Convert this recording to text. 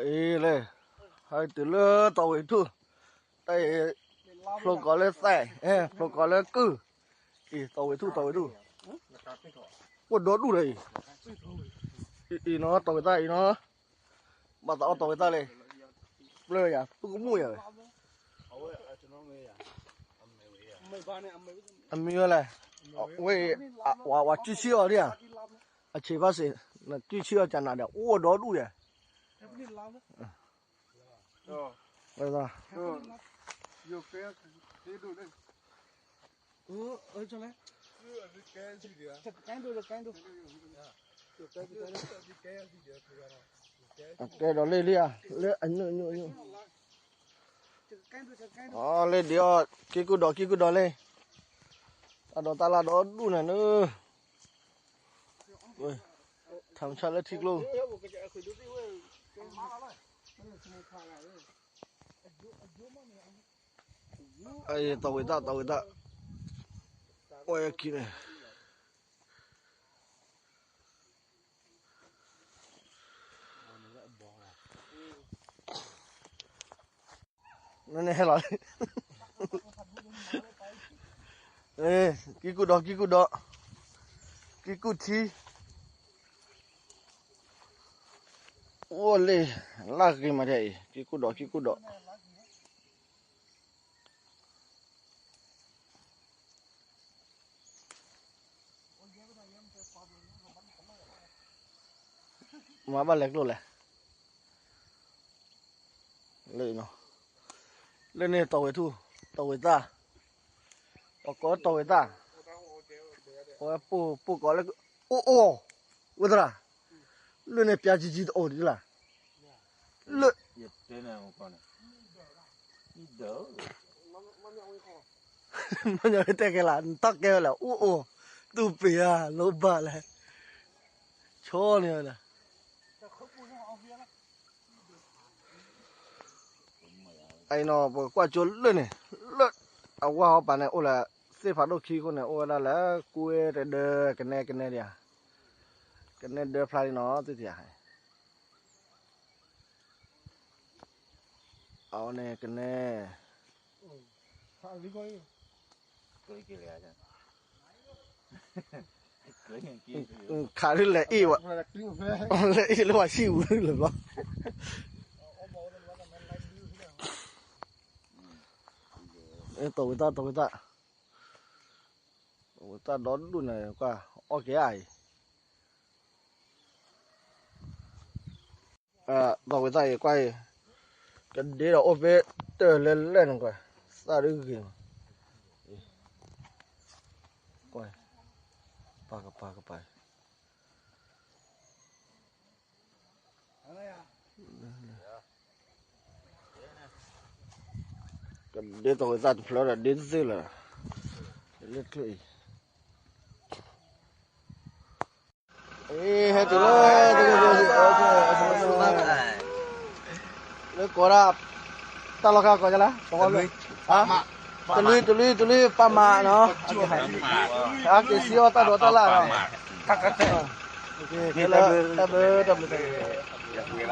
အ့ လဲၤ ဟဲတုၤလၢတီၢ်ဝံၤထူၣ်, တၢ်အံၤ ဖျိကိးလၢသဲး, ဖျိကိးလၢကုၢ်, အံၤ တီၢ်ဝံၤထူၣ် တီၢ်ဝံၤထူၣ်, အိၣ်ဒီဒူၣ်ဒီးအံၤ, အံၤနီၤ တီၢ်ဝံၤသၣ်အံၤနီၤ, ဘၣ်သးအီၣ်တီၢ်ဝံၤသၣ်လဲၣ်, ပျၢၤယၤ သူၣ်ကမူၣ်ယၤဝဲ, အမံၤဝဲလဲၣ်, ဝဲ ဝၤ ဝၤစုဆံအီၤဒ်ဧါ, အဆံးဖးစ့ၢ်, နစုဆံအီၤကနးဒီး အိၣ်ဒီဒူၣ်ယၤ ကဲဒီးလ့ၣ်လံဧါ, လၢအညိၣ်ညိၣ်ညိၣ်, အီလ့ၣ်ဒံးအီၤ က့ၤကူၣ်ဒီး က့ၤကူၣ်ဒီးလ့ၣ်, တၢ်ဒိးတၢ်လၣ်ဒီဒူၣ်န့ၣ်နၢ်, ထးမုၢ်ဆၣ်လၢထံကျိ အံၤ တီၢ်ဝံၤသၣ် တီၢ်ဝံၤသၣ်, ဝဲခံန့ၣ်, နန့ၣ်ဟဲလီၤလံ, ကံကူၣ်ဒီး ကံကူၣ်ဒီး, ကံကူၣ်ထံ, အိၣ်လ့ၣ်, လၢဂ့ၤမးဒ်အံၤ ကံကူၣ်ဒီး ကံကူၣ်ဒီး မၤဘၣ်လဲၤကျိၣ်လဲၣ်, လၢန့ၣ် တီၢ်ဝဲထူၣ်, တီၢ်ဝဲသၣ်, ပှၤကိးတီၢ်ဝဲသၣ်, ပှၤပိၢ်ကိးလၢ အိၣ်အိၣ်, ဝဲသရၣ်, လၢန့ၣ် ပျၢ်ကံကံတအိၣ်ဒ်လၢ်, လၢ မ့ၢ်တဲကဲလၢ နထီၣ်ကဲဝဲလဲၣ် အိၣ်အိၣ်, သူၣ်ပ့ၤဧါ လိၣ်ဘၣ်လဲၣ်, ဆိန့ၣ်ဝဲဒၣ်, အံၤနီၤ ပကွၢ်ကၠိလၢန့ၣ်, လၢအဝါဟီပာ်န့ၣ် အိၣ်လၢသ့ၣ်ဖးဒိၣ်ခံခိၣ်န့ၣ် အိၣ်ဝဲဒၣ်လၢ ကွဲတဒၢ ကနဲကနဲဒံးဧါ, ကနဲဒၢဖျါလံနီၤ သ့ၣ်တယၤ အဝဲန့ၣ်ကနဲ, ခးဒ်လဲၣ်အ့ၣ်ဝဲ, လဲၣ်အ့ၣ်လၢပှၤဆံၣ်ဝံၤလၢၤဘျီ, တီၢ်ဝံၤသၣ် တီၢ်ဝံၤသၣ်, တီၢ်ဝံၤသၣ်ဒီဒူၣ်န့ၣ် ကွၢ်အီၣ်ကဲအံၤ တီၢ်ဝံၤသၣ်အံၤ ကွၢ်အံၤ, ကဒ့ဒီးအိၣ်ဖဲတၢၢ်လၢလဲၣ်န့ၣ်ကွၢ်, သၣ်ဒ်ဂ့ၤမး, ကွၢ်, ပာ်ကပၤကပၤ, ကဒ့တီၢ်ဝံၤသၣ်တဖျၢၣ်ဒီး ဒ့သ့လၢာ်, လၢချၢအံၤ အ့ ဟဲတုၤလၢ လၢကိးဒၣ် တၢ်လီၢ်ခါကိးဒ်လဲၣ်, တလွံၢ် တလွံၢ် တလွံၢ် ပၢ်မးနီၤ, အက့ၤစံးအီၣ်တၢ်ဒိးတၢ်လၣ်နီၤ, တၢ်ဘျုး တၢ်ဘျုး တၢ်ဘျုး